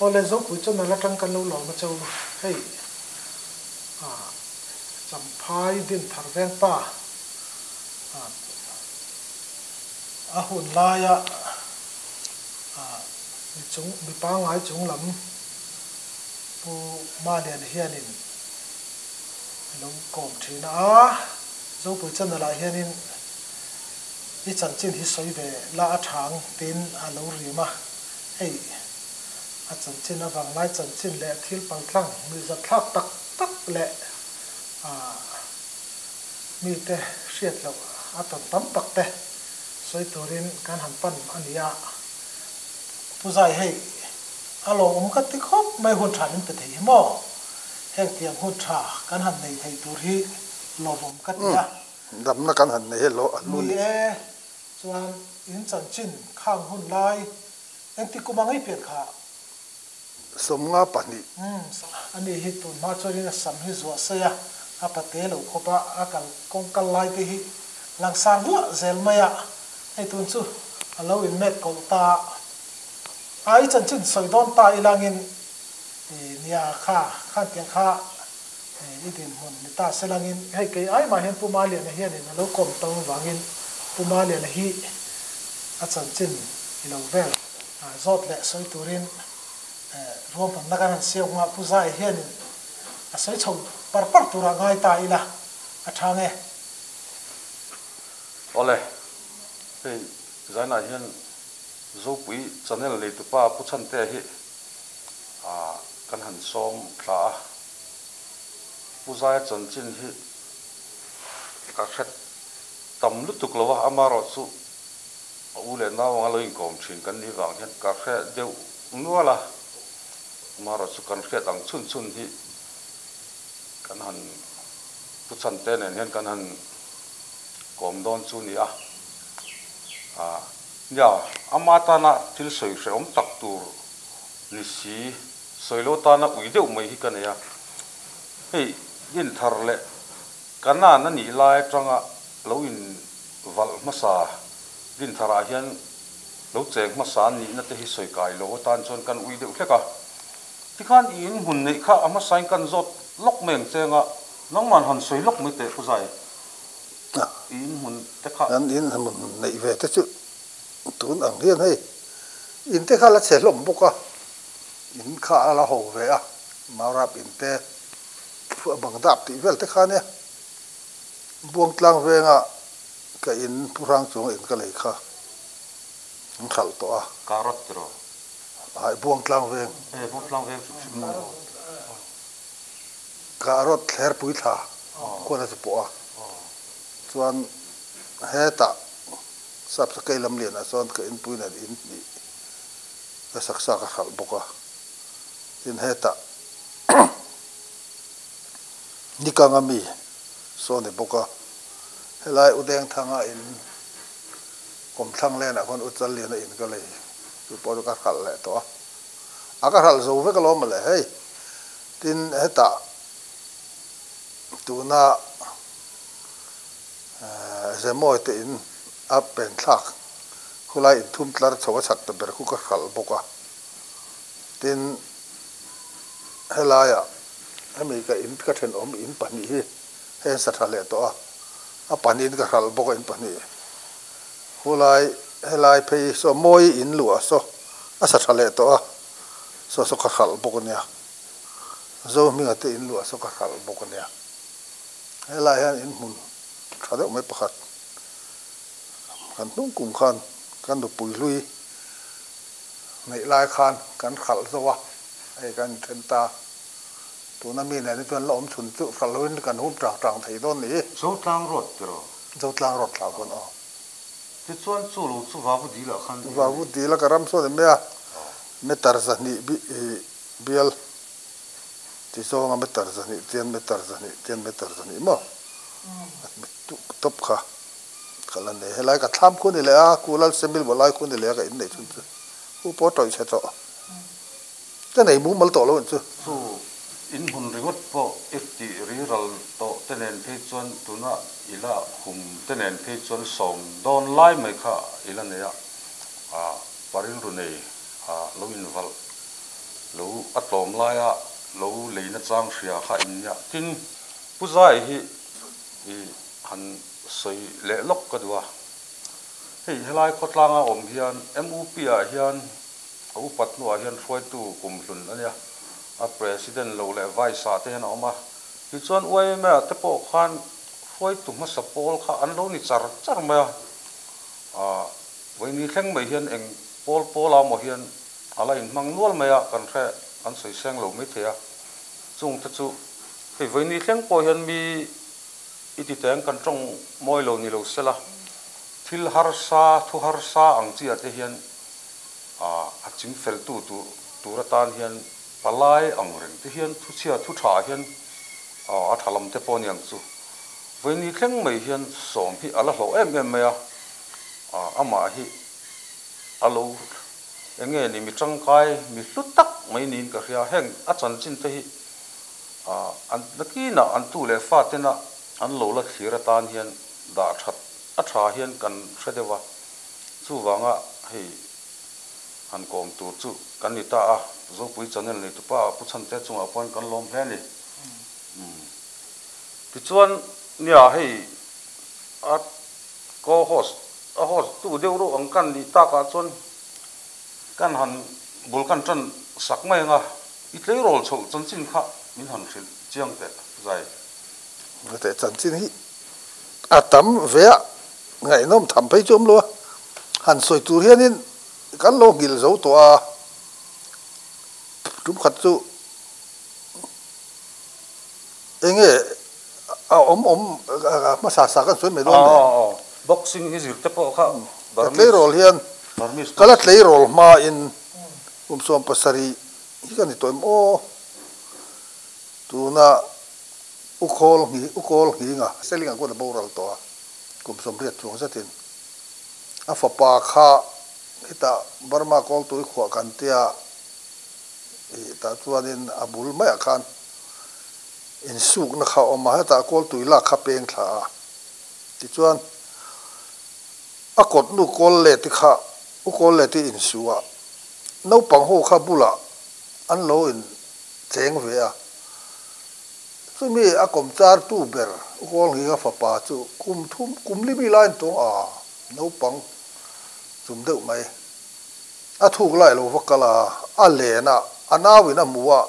Awle Zopui chuan a la tang kan lo lawm a cheu hei ah Champhai Dinthar veng pa ah a hun laia ah mi chung mi pangngai chung lam Pu Maliana hianin a lo kawm thin a, Zopui channel ah hianin i chanchin hi sawi ve la a thang tiin a lo rim a, hei a chanchin avang lai chanchin leh thil paltlang nuihzat thlak tak tak leh ah mite hriat loh a tawn tam tak te sawi turin kan han pan a ni a, Pu Zai hei a lawmawm ka ti khawp mai hun tha min pe thei hi maw? Heng tiang hun tha kan han nei thei tur hi lawmawm ka ti a. Damna kan han nei hi lo a lu ni. Ni e, chuan in chanchin khang hun lai engti kum ang i pian kha? 52. Umm, ani hi tun hma chuanin a sam hi zuah sawi a, a pate lo khawp a, a kal kawng kal lai te hi langsar vuah zel mai a, hei tun chu a lo inmet kawlh ta a. A i chanchin sawi dawn ta ilangin i nia kha khan tiang kha i dinhmun ni ta selangin hei kei ai mah hian Pu Maliana hianin a lo kawm tawng avangin Pu Maliana hi a chanchin i lo vel zawt leh sawi turin ruahmanna kan han siam hunga Pu Zai hianin a sawi chho par par turah ngai ta ila a tha nge. Awle, hei Zainah hian Zopui channel neitupa Pu Chhantea hi kan han sawm thla a, Pu Zaia chanchin hi ka hre tam lutuk lo a, amaherawh chu a u leh nau anga lo inkawm thin kan nih vang hian ka hre deuh nual a, amaherawh chu kan hriat ang chhun chhun hi kan han Pu Chhantea nen hian kan han kawm dawn chu ni a. Nia, ama tana thil sawi hrehawm tak tur ni si, sawi lo tana ui deuh mai hi ka nei a. Hei, Dinthar leh Kanan a nih lai atanga lo in valh hmasa Dintharah hian lo cheng hmasa an nihna te hi sawi kai lo atan chuan kan ui deuh hlek a. Tikhan i in hmun neih kha a hmasain kan zawt lawk mai ang che anga nangman han sawi lawk mai teh Pu Zai. I in hmun te kha. Kan in hmun neih ve te chu tun ang hian hei in te kha la chhe hlawm bawk a, in kha a la ho ve a, Maurap in te a bang dap tih vel te kha nia. Buangtlang venga ka in Pu Hrangchunga in ka lei kha an hralh tawh a. Karot tiraw? Ai Buangtlang veng. E Buangtlang veng hrim hrim tiraw? Karot thlerpui thla khuan a chu pawh a, chuan hetah sap sakei lam lianah chuan ka inpui nen in hnih ka saksa ka hralh bawk a, tin hetah Nikanga mi saw ni bawk a, helai Udengthanga in kawmthlang lenah khuan Uchalliana in ka lei chu pawh chu ka hralh leh tawh a, a ka hralh zo vek alawm mawle hei. Tin, hetah tuna Zemawi te in a pen thlak khulai inthum tlar chho a chhak ta ber khu ka hralh bawk a. Tin, helaiah hemi ka in ka thenawm in pahnih hi hei an sa tha leh tawh a, a pahnihin ka hralh bawk a in pahnih. Khulai helai phei saw mawi in luah saw a sa tha leh tawh a. Saw saw ka hralh bawk a nia. Zo hminga te in luah saw ka hralh bawk a nia. Helai hian in hmun tha deuh mai pakhat kan hnung kum khan kan nupui hlui neih lai khan kan hralh zo a, hei kan inthen ta. Tuna mi nen hi chuan la awm chhun chu hralh loin kan hum tang tang thei dawn ni. Zotlang road tiraw? Zotlang road thla khawn aw. Tichuan chu lo chu Vavu dil ah khan. Vavu dil a ka ram sawn em mai a. Meter 200 bial ti zawnga meter 200 tian meter 200 tian meter 200 maw tawp kha ka la nei. Helai ka thlam khu ni leh a, ku lal semil maw lai khu ni leh a ka innei chhun chu khu pawh a tawih chhe tawh. Ka nei mumal tawh lo ang chu. Chu in hmun ringawt pawh i tih riral tawh te nen phei chuan tuna i la hum te nen phei chuan sawm dawn lai mai kha i la nei a, pa rilru nei lo invalh. Lo a tlawm laia lo lei nachang hria kha in nia. Tin, Pu Zai hi i han sawi leh lawk ka duh a. Hei helai khawtlanga awm hian MUP ah hian a upat hnuah hian hruaitu kumhlun a nia. A President lo leh Vice ah te hian a awm a. Tichuan YMA ah te pawh khan hruaitu hmasa pawl kha an lo ni char char mai a. Vawiini thleng mai hian eng pawl pawl ah maw hian a la inhmang nual mai a, kan hre, kan sawi seng lo maithei a. Chung te chu hei vawiini thleng pawh hian mi i ti teng kan tawng mawi lo ni lo sela, thil harsa, thu harsa ang chi ah te hian a ching fel tu tur atan hian palai ang reng te hian thu chhia thu tha ah hian a tha lam te pawh a ni ang chu. Vawiini thleng mai hian sawm hi a la hlawh em em mai a, amah hi a lo eng nge ni mi tangkai mi hlu tak mai niin ka hria. Heng a chanchin te hi an nakinah an tu leh fa tena an lo la thlir atan hian dah that a tha hian kan hre deuh a, chuvanga hei han kawm tur chu kan ni ta a, Zopui channel neitupa Pu Chhante chungah pawhin kan lawm hle a ni. Tichuan nia hei a co-host a host tu deuh reuh ang kan nih takah chuan kan han bul kan tan sak mai ang a, i tleirawl chhoh chanchin kha min han hrilh chiang teh zai. Teh chanchin hi a tam ve a, ngaihnawm tham phei chu awm lo a, han sawi tur hianin kan lo nghilh zo tawh a, tum khat chu eng nge a awm awm hmasa sa kan sawi mai dawn le. Boxing hi zir te pawh kha Ka tleirawl hian ka la tleirawl hmain kum 70 hi ka ni tawh em aw. Tuna U Khawl Nghi U Kawl Nghinga Seling ang kawt a boral tawh a, kum 80 chuang zetin a fapa kha hetah Burma Kawltui khuah kan tia ih tah chuanin a bul maiah khan insukna kha a awm a, hetah Kawltui lak kha peng thla a. Tichuan a kawt nu kawl let te kha U Kawl let te insu a, naupang ho kha bulah an lo in cheng ve a. Chumi a kawmchar tu ber U Kawl Nghinga fapa chu kum thum kum li mi lai an tawng a, naupang chum deuh mai. A thuk lai lo va kal a, a len a, a nau in a hmu a,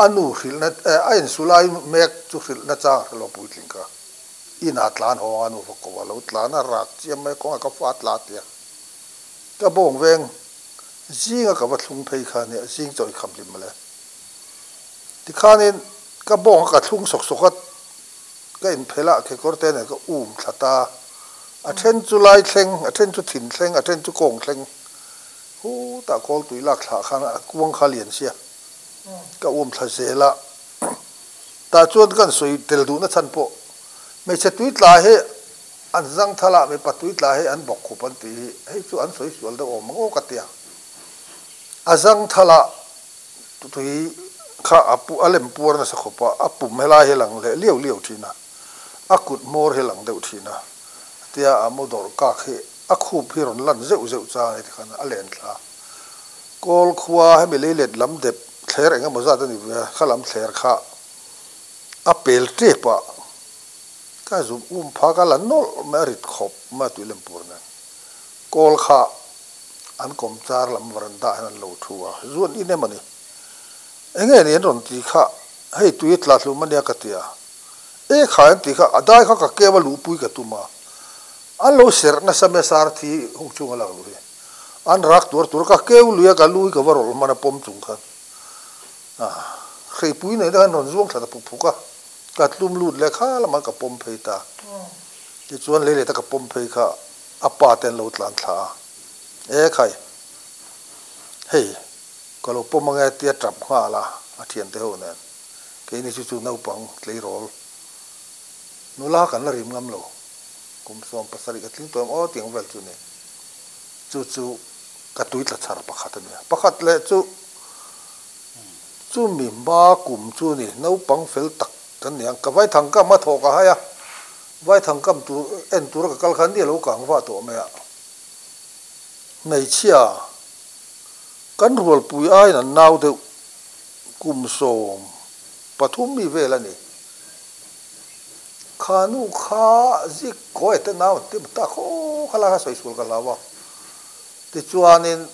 a nu hrilhna a insu lai mek chu hrilhna chang a hre lo puitling kha. Inah tlan hawng a nu va ko a, lo tlan a rak chiam mai kawngah ka fa tla tia. Ka bawng veng zinga ka va thlung phei kha nia, zing chaw i kham hlim mawle. Tikhanin ka bawng a ka thlung sawk sawk a, ka inphelh a, kekawr te nen ka um thla ta. A then chu lai thleng, a then chu thin thleng, a then chu kawng thleng. Hutah kawl tui lak thlah khan a kuang kha lian sia, ka um thla zel a. Tah chuan kan sawi tel duhna chhan pawh hmeichhe tui tla hi an zang thal a, mipa tui tla hi an bawk khup an tih hi, hei chu an sawi sual deuh awm ang aw ka ti a. A zang thal a tui kha a a lem puar nasa khawp a, a pum helai hi lang leh liau liau thin a, a kut hmawr hi lang deuh thin a, tia a mu dawrh kak hi a khup hi rawn lan zeuh zeuh chang a ni tikhan a len thla. Kawl khua hemi leilet lam dep thler eng emaw zat a ni ve a, kha lam thler kha a pel tep a, ka zuk um phak a la nawlh mai a rit khawp mai a tuilem pur nen. Kawl kha an kawm char lam varanda ah hian an lo thu a, zu an in em a ni. Eng nge ni an rawn ti kha, hei tui a tla hlum a nia ka ti a, e kha an ti kha a dai kha ka keu a luhpui ka tum a, an lo serh nasa mai a sar thi hung chhung a lak luh hi. An rak tuar tur ka keu lui a ka lu hi ka va rawlh hman a pawm chung khan hreipui nei te khan rawn zuang thla ta phuk phuk a, ka tlum lut leh kha lamah ka pawm phei ta. Tichuan lei leh ta ka pawm phei kha a pa te an lo tlan thla a, E khai, hei ka lo pawm ange tia tap nghal a, a thiante ho nen keini chu chu naupang tleirawl nula kan la rim ngam lo, kum 70 ka tling tawh em aw tiang vel chu ni. Chu chu ka tui tla chhar pakhat a ni a. Pakhat leh chu chumi hma kum chu ni, naupang fel tak kan ni ang. Ka vaithang kam a thawk a hai a, vaithang kam tur en tura ka kal khan ni a lo kang vah tawh mai a. Hmeichhia. Kan rualpui aiin an nau deuh kum 13 mi vel a ni. Kha nu kha zik kawi te nau an ti ta khaw kha lai kha sawi sual ka hlau a. Tichuanin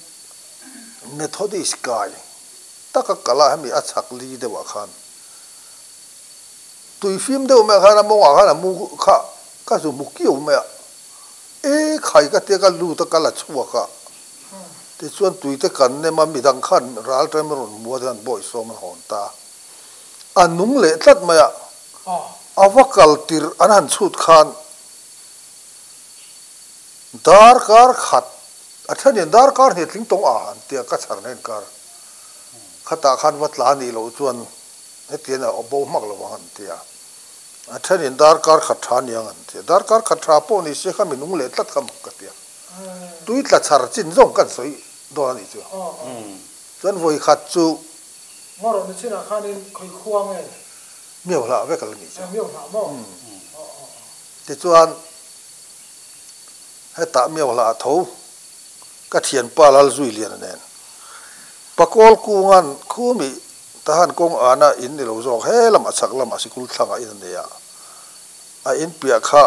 Methodist kai taka kal a hemi a chhak li deuhah khan tui fim deuh mai ah khan a mawngah khan a mu kha ka zu hmu kiau mai a, e khai ka tia ka lut a ka la chhuak a. Tichuan tuite kan nem a midang khan ral ṭem a rawn hmu a tichuan bawi sawm an hawn ta. A nung leh tlat mai a, a va kal tirh an han chhut khan darkar khat, a thenin darkar hnih tling tawng a han tia ka chhar na inkar khatah khan va tla nih loh chuan hetiang a bo hmak lo ang an tia. A thenin darkar khat tha niang an tia. Darkar khat tha pawh ni se kha mi nung leh tlat kha mak ka tia. Tui tla chhar chin zawng kan sawi dawn a nih chu. Chuan vawi khat chu. Ngaw rawh ni chinah khanin khawi khua nge? Miau hlah vek a la nih chu. Miau hlah maw? Tichuan hetah miau hlah tho ka thianpa Lalzui Liana nen Pakawl kungan khumi tahan kawng ana in ni lo zawk he lamah chhak lamah sikul thlangah in a nei a, a in piah kha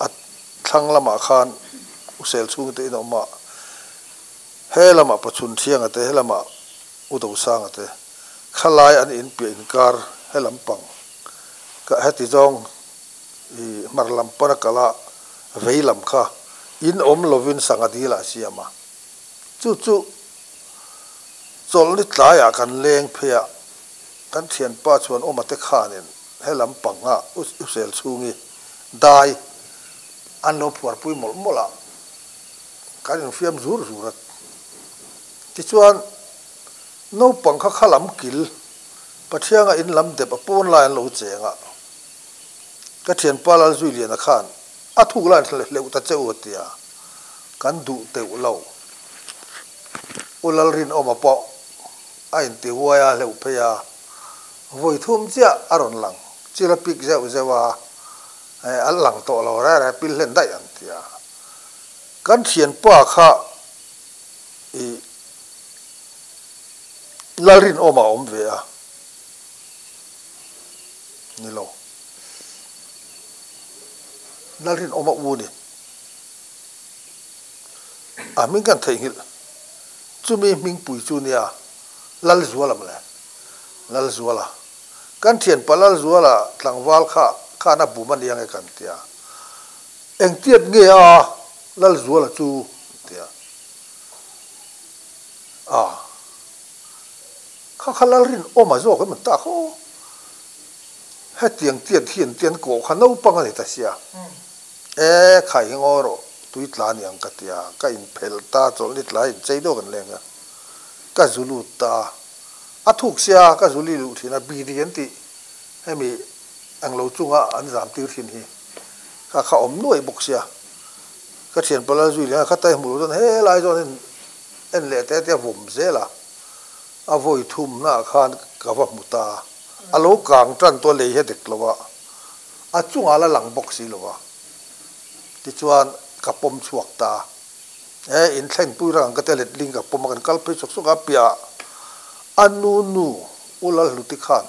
a thlang lamah khan Usel chhungte in a awm a, he lamah Pachhun Thianga te, he lamah Udosanga te, khalai an in piah inkar he lam pang ka heti zawng i hmar lam pana kal a vei lam kha in awm lovin sangha dil ah a siam a, chu chu chawlhni tlaiah kan leng phei a, kan thianpa chuan awma te khanin he lam pang a Usel chhungi dai an lo phuarpui mawlh mawlh a, kan infiam zur zur a. Tichuan, naupang kha kha lam kil, Pathianga in lam dep a pawn lai an lo cheng a. Ka thianpa Lalzuiliana khan a thuk lai an hleuh ta che u a ti a, kan duh teuh lo. U Lalrinawma pawh a inti huai a hleuh phei a, vawi thum chiah a rawn lang, chil a pik zeuh zeuh a, a lang tawh lo reng reng pil hlen daih ang ti a. Kan thianpa kha i Lalrinawma a awm ve a ni lo. Lalrinawma u ni. A hming kan theihnghilh. Chumi hmingpui chu nia Lalzuala mawle. Lalzuala. Kan thianpa Lalzuala tlangval kha khan a bum a nia nge kan tia. Engtiat nge a Lalzuala chu tia. A. Kha kha Lalrinawma zawk em an tak aw. Hetiang tiat hian tian kawh kha naupang a ni ta sia. E khai hi ngaw rawh, tui tla ni ang ka ti a, ka inphelh ta chawlh ni tlai inchei deuh kan leng a, ka zu lut ta a, a thuk sia ka zu li luh thin a, bidi an tih hemi englo chunga an zam tir thin hi kha kha awm nuaih bawk sia, ka thian pala zui leh a, kha tai hmuh loh chuan helai chuan en en leh te te a vawm zel a, a vawi thumna ah khan ka va hmu ta a, a lo kang tan tawh a lei hi a dek lo a. A chungah la lang bawk si lo a, tichuan ka pawm chhuak ta a. E, inthleng pui rang ka tia letling ka pawm a, kan kal phei sawk sawk a, piahah a nu nu U Lalhluti khan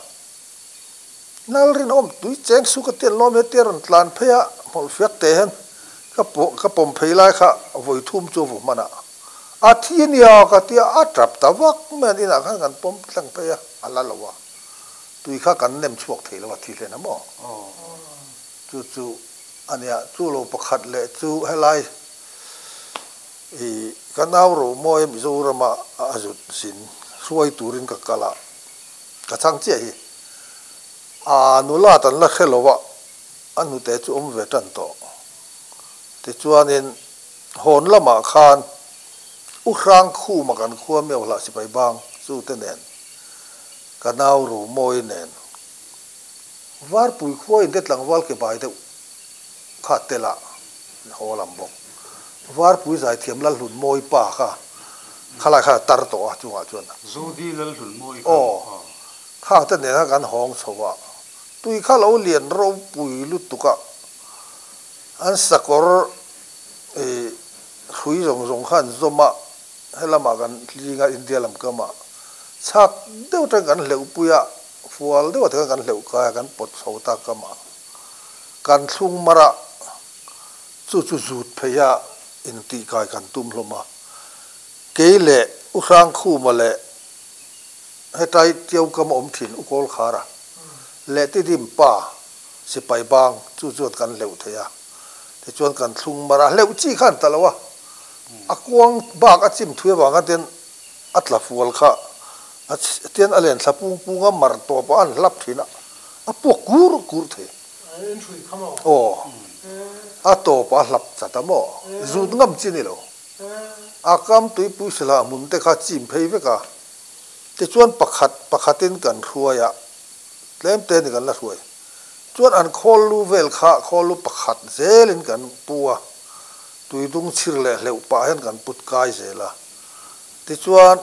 Lalrinawm tui cheng su ka tian lawm e tia rawn tlan phei a, hmawlh fiak teh hian ka ka pawm phei lai kha vawi thum chu a vu hman a, a thi a nia ka tia a tap ta vak mai an inah khan kan pawm thleng phei a, a la lo a. Tui kha kan nem chhuak thei lo a thi hlen a maw? Chu chu a nia, chu lo pakhat leh chu helai i ka nau Romawi Mizorama a zut zin hruai turin ka kal a, ka chhang chiah hi. A nula tan la hre lo a, a hnute chu awm ve tan tawh. Tichuanin hawn lamah khan U Hrangkhuma kan khua Meuhlah sipai bang chu te nen Ka nau Romawi nen Varpui khua in te tlangval ke bai deuh kha tel ah an haw lam bawk. Varpui zaithiam Lalhlunmawi pa kha khalai kha a tar tawh a chungah chuan. Zodi Lalhlunmawi kha. Aw, khang te nen kha kan hawng chho a, tui kha lo lian ropui lutuk a, an sakawr ih hrui zawng zawng kha an zawm a. Helamah kan hling a, India lam kamah chhak deuh atang kan hleuh pui a, fual deuh atang kan hleuh kai a, kan pawt chho ta kamah kan thlung mar a, chu chu zut phei a intih kai kan tum hlawm a. Kei leh U Hrangkhuma leh hetlai Tiau kam a awm thin U Kawlkhara leh Tidim pa sipai bang chu chuan kan hleuh thei a, tichuan kan thlung mar a, hleuh chi khan ta lo a, a kuang bak a chim thui avang khan tian a tla fual kha a tian a len thla pung pung a, mar tawp a an hlap thin a, a puak kur kur thei. Aw, a tawp a hlap chat a maw? Zut ngam chi ni lo. A kam tuipui sihlah hmun te kha chim phei vek a, tichuan pakhat pakhatin kan hruai a, tlem te ni kan la hruai. Chuan an khawl lu vel kha khawl lu pakhat zelin kan pu a, tuidung chhir leh hleuh pah hian kan put kai zel a. Tichuan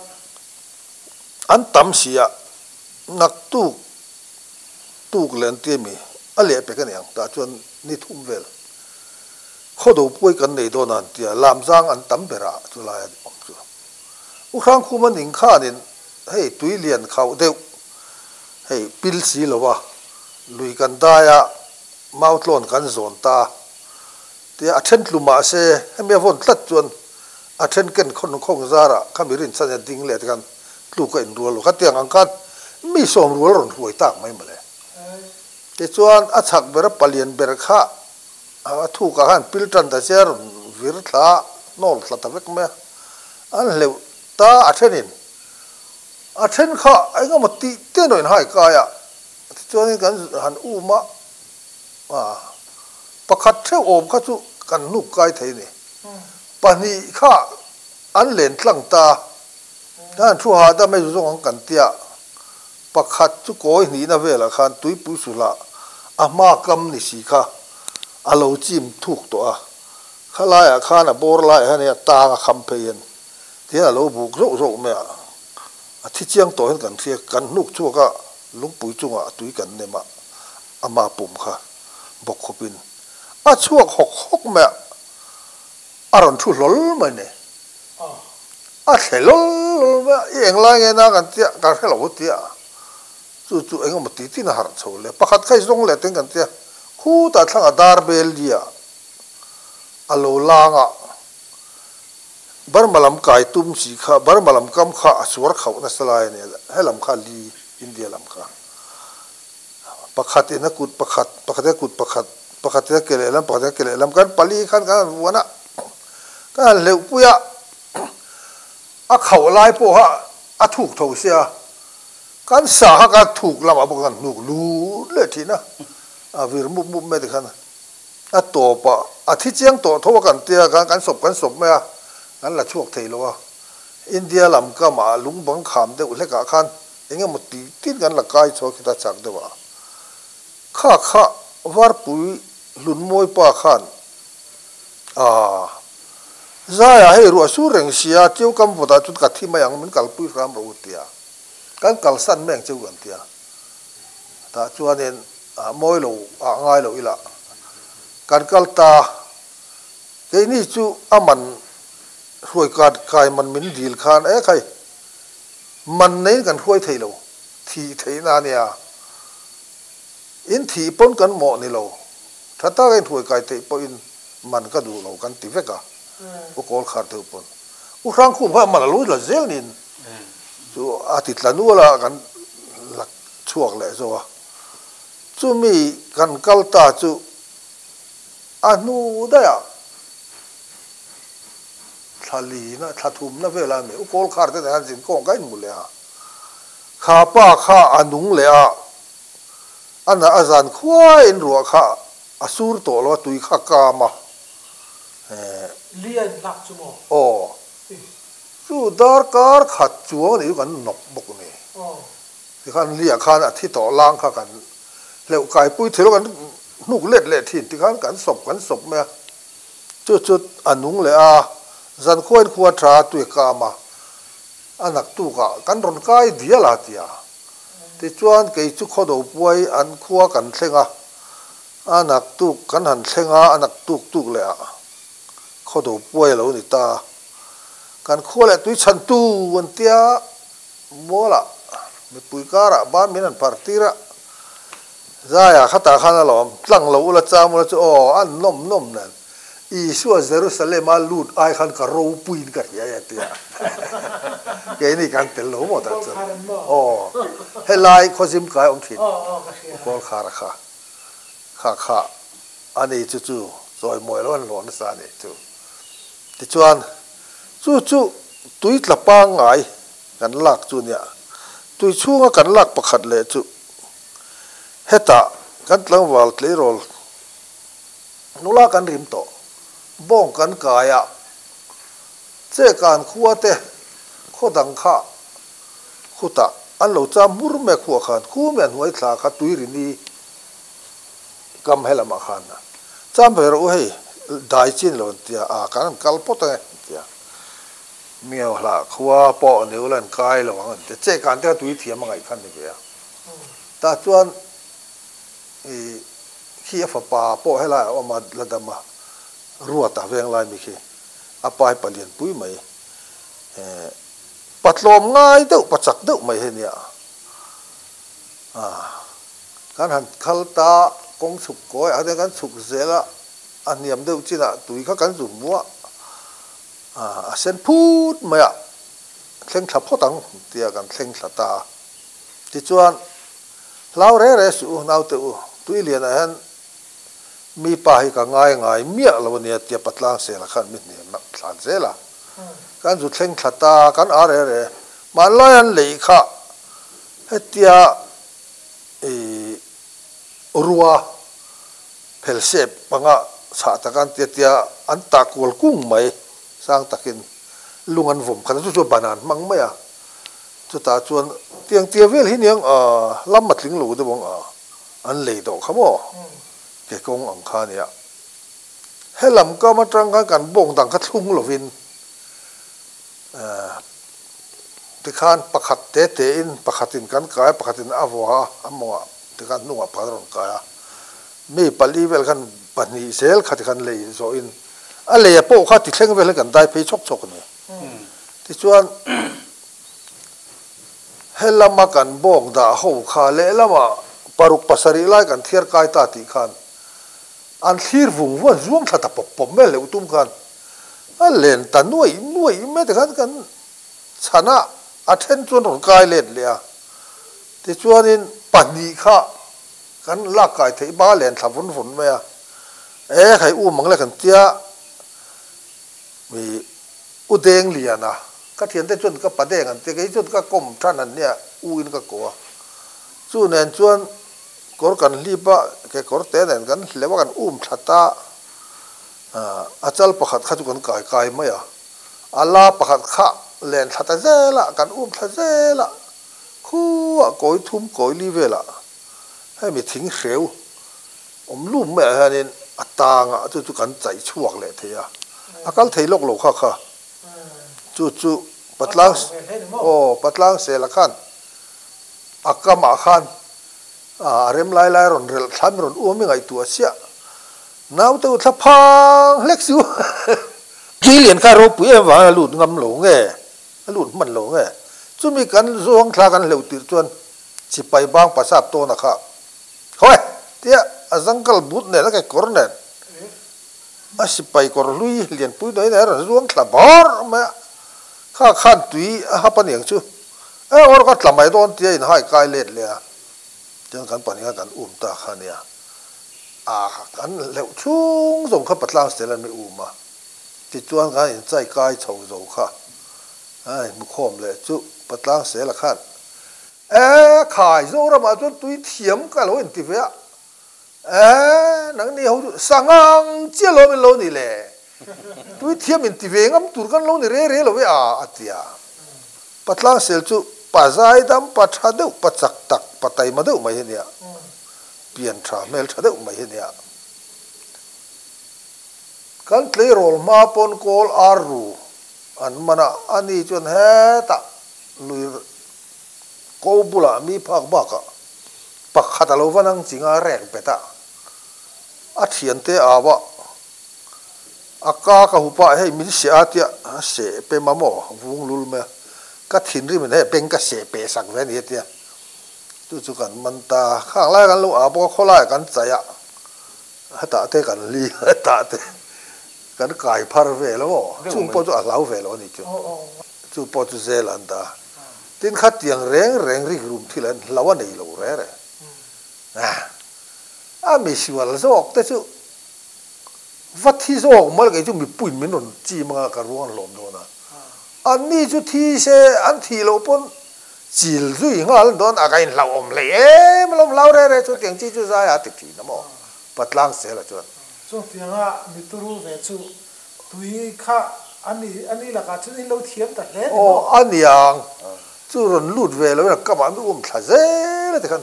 an tam si a, naktuk tuk leh an ti ami, a leh pek a ni ang, tah chuan ni thum vel Khawdo puai kan nei dawn a an tia, lamzang an tam ber a chu lai a awm chu. U Hrangkhuma ning khanin hei tui lian khauh deuh hei pil si lo a, lui kan dai a, mautlawn kan zawn ta tia a then tlu mah se hemi a vawn tlat chuan a then ken khawn khawng zarah khami rinchhan hian ding leh te khan tluk a inrual lo. Khatiang ang khan mi sawm rual rawn hruai tak mai mawle. Tichuan a chhak ber a palian ber kha A thukah khan pil tan ta che a rawn vir thla hnawl thla ta vek mai a, an hleuh ta a thenin a then kha eng emaw tih te an rawn inhai kai a, tichuanin kan han um a, pakhat theuh awm kha chu kan hnuk kai thei a ni, pahnih kha an len tlang ta, kan han thu hahdam e zu zawng ang kan tia. Pakhat chu kawi hnihna velah khan tuipui sulhah a hma kam ni si kha a lo chim thuk tawh a, khalaiah khan a bawr laiah hian a tang a kham phei hian tihian a lo buk zauh zauh mai a, a thi chiang tawh hian kan hria, kan hnuk chhuak a lungpui chungah a tui kan nem a, ama pum kha bawk khawpin a chhuak hawk hawk mai a, a rawn thu hlawl mai ni. A thle lawl lawl mai a, i englai nge na kan tia, kan hre lo tia, chu chu eng emaw ti tin a harh chho le, pakhat kha i zawng leh teng kan tia, khutah thlangah dar bel lia a lo lang a, Burma lam kai tum chi kha, Burma lam kam kha a suar khauh nasa lai a ni, helam kha li, India lam kha, pakhat in a kut pakhat, pakhat in a kut pakhat, pakhat in a ke lehlam, pakhat in a ke lehlam, kan pali khan kan han vuan a, kan han hleuh pui a, a khauh lai pawh kha a thuk tho sia, kan sa kha kan thuk lamah bawk kan hnuk lut leh thin a, a vir mup mup mai tikhan a tawp a, a thi chiang tawh tho a kan tia khan kan sawp kan sawp mai a, kan la chhuak thei lo a, India lam kamah lungbang kham deuh hlekah khan Eng emaw ti tin kan la kai chhuak hi ta chak deuh a. Kha kha Varpui Hlunmawi pa khan Aaa. Zaiah hei ruah sur reng sia Tiu kam vawtah chuan ka thi mai ang min kalpui hram rawh u tia. Kan kalsan mai ang cheu kan tia. Tah chuanin mawi lo ah ngai lo ila kan kal ta. Keini chu a man hruai kai man min dil khan e khai. Man neiin kan hruai thei lo, thih theihna a nia. In thih pawn kan mawh ni lo, tha taka in hruai kai theih pawhin man ka duh lo kan ti vek a, U Kawl Khar deuh pawn. U Hrangkhum kha man a lo la zel niin chu a ti tla nual a, kan la chhuak leh zo a. Chumi kan kal ta chu a hnu daih ah. Thla lina, thla thumna velah a ni. U Kawl Khar te nen khan zin kawng ka inhmu leh a. Kha pa kha a nung leh a, a na a zan khuaiin ruah kha a sur tawh lo a, tui kha a kam a. Eh. Li a inhlak chu maw? Aw. Chu darkar khat chuang a nih chu kan nawk bawk a ni. Aw. Tikhan liah khan a thi tawh lang kha kan hleuh kaipui thil kan hnuk let leh thin tikhan kan sawp kan sawp mai a. Chu chu a nung leh a, zan khuain khua tha tui kam a, a naktukah kan rawn kai dial a tia. Tichuan kei chu khawdo puai an khua kan thleng a, a naktuk kan han thleng a, a naktuk tuk leh ah khawdo puai a lo ni ta. Kan khua leh tui chhantu an tia mualah mipui karah ban min han phar tir a, Zaia khatah khan a lawm tlang lo ula cham ula chu aw an nawm nawm nen Isua Jerusalem-a lut ai khan ka ropuiin ka hria e a tia keini kan tel lo maw tah chuan aw helai khawzim kai awm thin Kawlkhara kha kha kha a ni chu chu chawimawi lo an hlawh nasa a ni chu. Tichuan, chu chu tui tla pangngai kan lak chu nia, tui chhunga kan lak pakhat leh chu hetah kan tlangval tleirawl nula kan rim tawh, bawng kan kai a, che kan khua te khaw dang kha khutah an lo cham hmur mai a khuah khan khu mai a hnuai thla kha tui rini Kam helamah khan cham ve rawh u hei dai chin lo an tia a kan han kal phawt ange an tia miau hlah khua pawh ni ula an kai lo ang an tia che kan te kha tui thiam a ngaih khan ni ve a tah chuan i khi a fapa pawh helai a awm a la dam a ruat a veng lai mi khi a pa hi palian pui mai eh patlawm ngai deuh pachak deuh mai hi nia a. Kan han khal ta, kawng chhuk kawi ah hian kan chhuk zel a, a hniam deuh chinah tui kha kan zu hmu a, a sen phut mai a, thleng thla phawt ang tia kan thleng thla ta a. Tichuan, hlau re re suh u naute u, tui lianah hian mi pa hi ka ngai ngai miah lo ania tia patlang sela khan mi hniam thlan zel a. Kan zu thleng thla ta, kan a re re, hmanlai an lei kha hetia I rua phel sep panga chhah tak an tia tia an tah kual kung mai sang takin lung an vawm khat a chu chu ban an hmang mai a chutah chuan tiang tia vel hi niang a lam a tling lo deuh ang a an lei dawh kha maw ke kawng ang kha nia helam kam atang khan kan bawng dang kha thlung lovin Tikhan pakhat te tein pakhatin kan kai a, pakhatin a vua a, a mawngah tikhan hnungah pakhat a rawn kai a. Mi pali vel khan pahnih zel kha tikhan lei zawhin a lei a pawh kha ti thleng vel hi kan dai phei chhawk chhawk a ni. Tichuan helama kan bawng dah ho kha lehlamah paruk pasarih lai kan thiar kai ta tih khan an thlir vung vung an zuang thla ta pawp pawp mai a hleuh tum khan A len ta nuaih nuaih mai te khan kan chhan a, a then chuan rawn kai let leh a. Tichuanin pahnih kha kan lak kai theih bak a len thla vun vun mai a. E khai u mang le kan tia mi u deng lian a, ka thiante chuan ka pa deng an tia, kei chuan ka kawm than an nia u in ka ko a. Chu nen chuan kawr kan hlip a, kekawr te nen kan hleuh a kan um that a. A chal pakhat kha chu kan kai kai mai a, a la pakhat kha len thla ta zel a, kan um thla zel a, khuah kawi thum kawi li velah hemi thing hreu awm lum maiah hianin a tangah chu chu kan chaih chhuak leh thei a, a kal thei lawk lo kha kha chu chu patlang aw patlang sela khan a kamah khan a rem lai lai rawn relh thla mi rawn uam i ngaihtuah chiah. Naute u thla phang hlek si u. Tui lian kha ropui em vangin a lut ngam lo nge, a lut hman lo nge. Chumi kan zuang thla kan hleuh tirh chuan sipai bang pasap tawna kha hawi tia a zangkal but nen a kekawr nen a sipai kawr hlui lianpui hnuai nen a rawn zuang thla bawrh mai a, kha khan tui a hap aniang chu e awr ka tla mai dawn tia inhai kai let leh a, chuan kan pahnih khan kan um ta kha ania. A kan hleuh chhung zawng kha patlang sel an mi um a, tichuan kan inchai kai chho zo kha a inhmukhawm leh chu patlang sela khan E khai Zoramah chuan tui thiam ka lo inti ve a, e nangni ho chu sangang chiah lo min lo ni le, tui thiam inti ve ngam tur kan lo ni re re lo ve a a ti a. Patlang sel chu pa zaidam, pa tha deuh, pa chak tak, pa taima deuh mai hi nia. Pian tha hmel tha deuh mai hi nia. Kan tleirawl hma pawn kawl ar ru an man a, ani chuan hetah lui ko bulah mi phak bakah pakhat a lo va nang ching a rek bet a, a thiante au a, A ka ka hup a, hei min seh a tia a seh pe ma maw vung lul mai a, ka thinrim in hei beng ka seh pe sak ve a ni a tia. Chu chu kan man ta, khang lai kan lo ah bawk a, khawlaiah kan chaih a, hetah te kan li a, hetah te kan kai phar vel a maw, chung pawh chu a hlau ve lo a ni chu. Chu pawh chu zel an ta. Tin khatiang reng reng rikrum thil an hlau a nei lo reng reng. A misual zawk te chu Va thi zawk mai kei chu mipuiin min rawn chim anga ka ruang an hlawm dawn a. Anni chu thi se an thih loh pawn chil zui nghal an dawn a, ka inhlauhawm hlei em alawm hlau reh reh chu tiang chi chu zai a ti thin a maw Patlang Sela chuan. Chutianga mi turu ve chu tui kha a ni a ni lakah chuan in lo thiam ta hle ni maw? Aw a niang chu rawn lut ve loin a kamah mi um thla zel a ti khan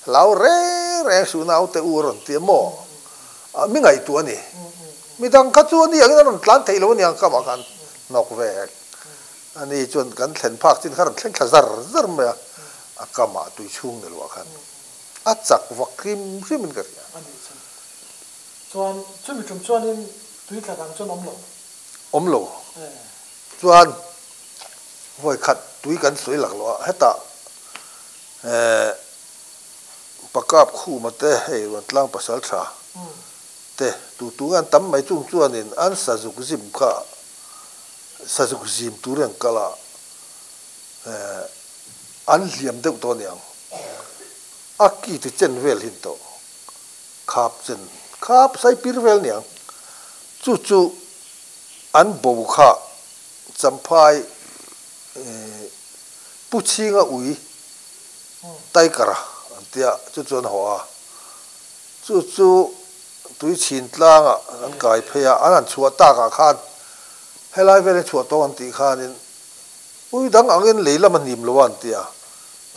hlau reng reng suh naute u a rawn ti a maw? Mi ngaihtuah a ni. Mi dang kha chu a ni angin a rawn tlan theih lo a ni ang kamah khan hnawk ve hek. A ni chuan kan thlen phak chin kha a rawn thleng thla zar zar mai a, a kamah tui chhung ni loah khan a chak vak hrim hrimin ka hria. A nih chu. Chuan chumi tum chuanin tui tla dang chuan awm lo? Awm lo. Chuan vawi khat tui kan sawi lak loh a, hetah Pakap khuma te hei rawn tlang pasal tha te tu tu nge an tam mai chung chuanin an sazuk zim kha sazuk zim tur hi an kal a an hliam deuh tawh aniang a ki ti chen vel hin tawh khap chen khap sai pir vel aniang chu chu an bo kha champhai pu chhinga ui Tiger an tia chu chu an haw a, chu chu tui chhin tlangah an kai phei a, an han chhuah takah khan helai vel hi chhuah tawng an tih khanin ui dang angin lei lam a hnim lo a an tia,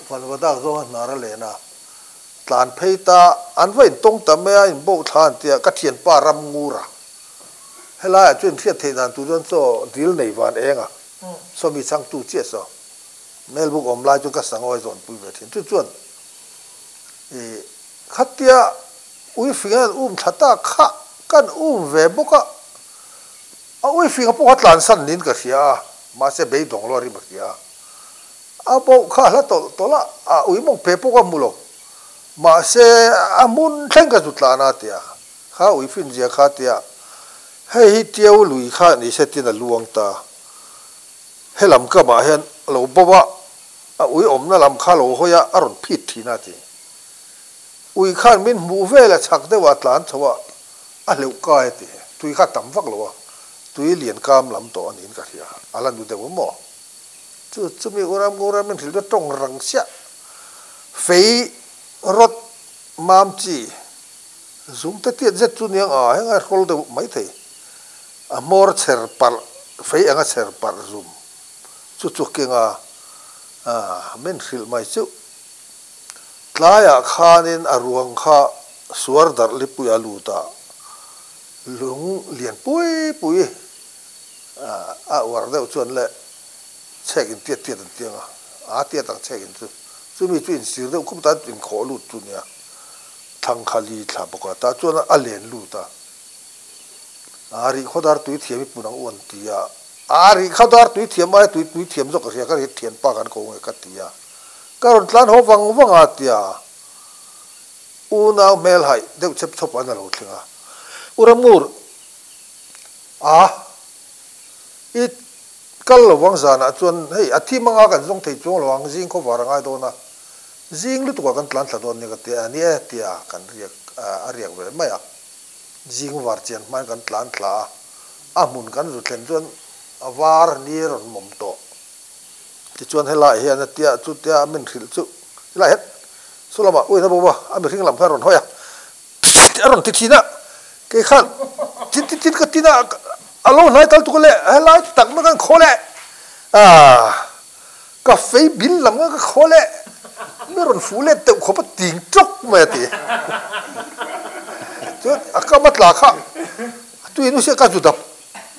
vanva dak zawnga hnar a len a, tlan phei ta an va intawng ta mai a, inboh thla an tia ka thianpa ram ngur a, helaiah chuan hriat theih dan tur chuan chaw dil nei van eng a, sawmi chhangtu chiah saw. Melbuk awm lai chu ka sangawi zawn pui ve thin. Chu chuan i khatia uifing an um thla ta kha kan um ve bawk a, a uifinga pawh kha tlansan niin ka hria a, mahse beidawng lo a rim a hria a. A boh kha hla tawlh tawlh a, a ui mawng pe pawh ka hmu lo. Mahse a hmun thleng ka zu tlan a tia, kha uifin zia kha tia, hei hi Tiau lui kha ni se tin a luang ta. He lam kamah hian a lo bo a, a ui awmna lam kha a lo hawi a, a rawn phit thin a ti. Ui khan min hmuh vel a chhak deuh a tlan chho a, a hleuh kai a ti. Tui kha tam vak lo a, tui lian kam lam tawh a niin ka hria, a la nu deuh a maw? Chu chumi uram nguram min hrilh chu tawng rang chiah, fei rawt mam chi zung te tiat zet chu niang a, heng a hrawl deuh maithei. A hmawr chher parh, fei anga chher parh zum chu chu kenga min hrilh mai chuh. Tlaiah khanin a ruang kha suar darh lipui a lut a, lung lian pui pui a uar deuh chuan le chhek in tiat tiat an tiang a, a tiat ang chhek in chu, chumi chu insir deuh khup tan inkhawh lut chu nia, thlang kha li thla bawk a, tah chuan a len lut a. A rih khawdar tui thiam i pun ang u an ti a, a rih khawdar tui thiam aia tui tui thiam zawk ka hria ka ri thianpa kan ko nge ka ti a, ka rawn tlan haw vang vang a tia unau hmel haih deuh chep chawp an a lo thleng a, U Ramngur a i kal lo vang zanah chuan hei a thim anga kan zawng thei chuang lo ang zing khawvar a ngai dawn a, zing lutukah kan tlan thla dawn nia ka ti a, ni e tia kan riak a riak ve mai a. Zing var chian hmain kan tlan thla a, a hmun kan zu thlen chuan a var ni rawn mawm tawh. Tichuan helaiah hian a tia chu tia min hrilh chu helaiah hian saw lamah uiin a bo a, a mihring lam khan a rawn hawi a, a rawn ti thin a, kei khan tin tin tin ka tin a, a lo hnai tal tuk a le, helai tak mai khan khaw leh ah ka fei bil lam khan ka khaw leh mi rawn fuh let deuh khawp a ting tawk mai a ti. Chuan a kam a tla kha tui nu sia ka zu dap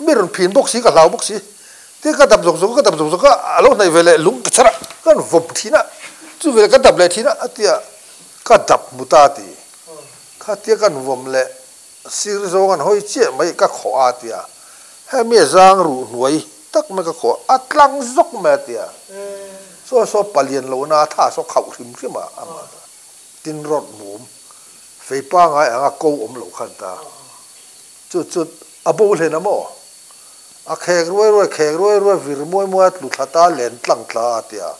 mi rawn phin bawk si ka hlau bawk si tin ka dap zawk zawk a ka dap zawk zawk a a lo hnaih ve leh lung ka chhar a ka rawn vawm thin a chu veleh ka dap leh thin a a tia ka dap hmu ta a ti kha tia ka rawn vawm leh. Sir zawng an hawi chiah mai ka khawh a tia, hemi a zang ruh hnuai tak mai ka khawh a tlang zawk mai a tia, saw saw palian lohna a tha saw khauh hrim hrim a amah ta tin rawt mum fei pangai anga ko awm loh khan ta chu chu a bo hlen a maw a khek ruai ruai khek ruai ruai vir muai muai a tlu thla ta len tlang tla a tia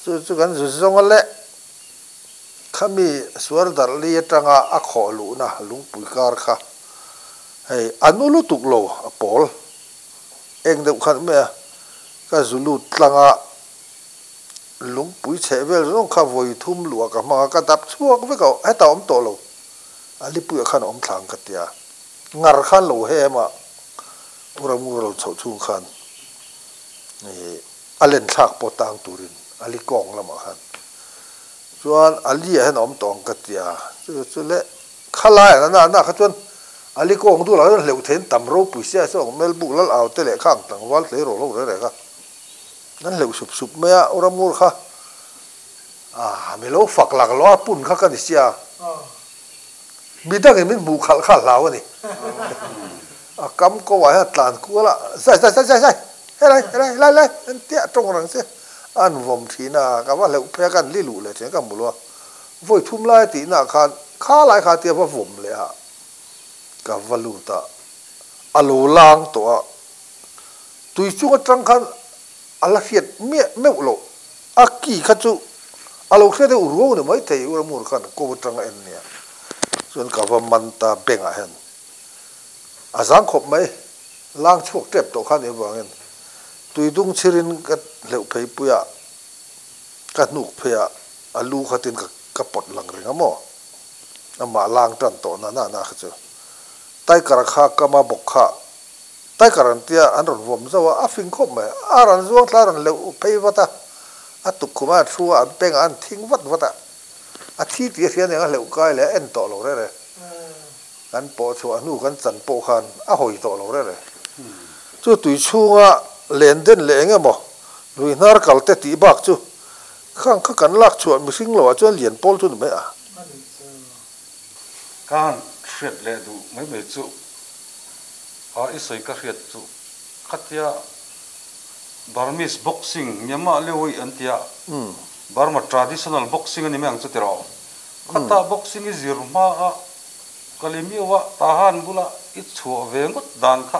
chu chu kan zu zawng a leh. Khami suar darh li atanga a khawh luhna lungpui kar kha hei a nu lutuk lo a pawl eng deuh khan mai a, ka zu lut tlang a, lungpui chheh vel zawng kha vawi thum luah ka hmang a, ka dap chhuak vek a, hetah awm tawh lo, a lipuiah khan a awm thlang ka tia, ngar khan lo hem a, u Ramngur lo chhoh chhung khan ih a len thlak pawh tang turin a li kawng lamah khan Chuan Ali ah hian a awm tawh ang ka ti a, chu chu le khalai ah na na kha chuan Ali kawng dulah hian hleuh theiin tam ropui sia saw ang Melbuk lal au te leh kha ang tlangval tlei rawh lo reh reh kha an hleuh sup sup mai a, Uramur kha ah mi lo fak lak lo a pun kha ka ni sia, midangin min hmuh khalh kha a hlau a ni, a kam ko ah hian a tlan kual a zai zai zai zai zai helai helai helai lai an tia tawng rang che. An vawm thin a, ka va hleuh phei a, ka han li luh leh thin a, ka hmu lo a. Vawi thum lai a tihna ah khan kha lai kha tia va vawm leh a, ka va lut a, a lo lang tawh a, tui chung atang khan a la hriat miah meuh loh, a ki kha chu a lo hria deuh ruau ni maithei, u Ramur khan ko atang a en nia, chuan ka va man ta bengah hian a zang khawp mai, lang chhuak tep tawh kha ni avangin. Tuidung chhirin ka hleuh phei pui a, ka hnuk phei a, a lu khatin ka ka pawt lang reng a maw? Amah lang tan tawh na na na kha chu. Taikara kha kama bawk kha Taikar an tia an rawn vawm zauh a, a fing khawp mai. A rawn zuang thla a rawn leuh phei vat a, a tukkhum a thu a, an peng a, an thing vat vat a. A thi tih a hria aniang a hleuh kai leh a en tawh lo reh reh. Kan pawh chhuah hnu kan chan pawh khan a hawi tawh lo reh reh. Chu tui chhunga len den leh eng emaw lui hnar kal te tih bak chu khang kha kan lak chhuah mihring loah chuan lian pawl chu ni mai a. Ka han hriat leh duh mai mai chu a i sawi ka hriat chu khatia Burmese boxing Myanmar Leui an tia Burma traditional boxing a ni mai ang chu tiraw? Khata boxing i zir hma a Kalimiu-a Tahan bula i chhuah ve ngawt dan kha.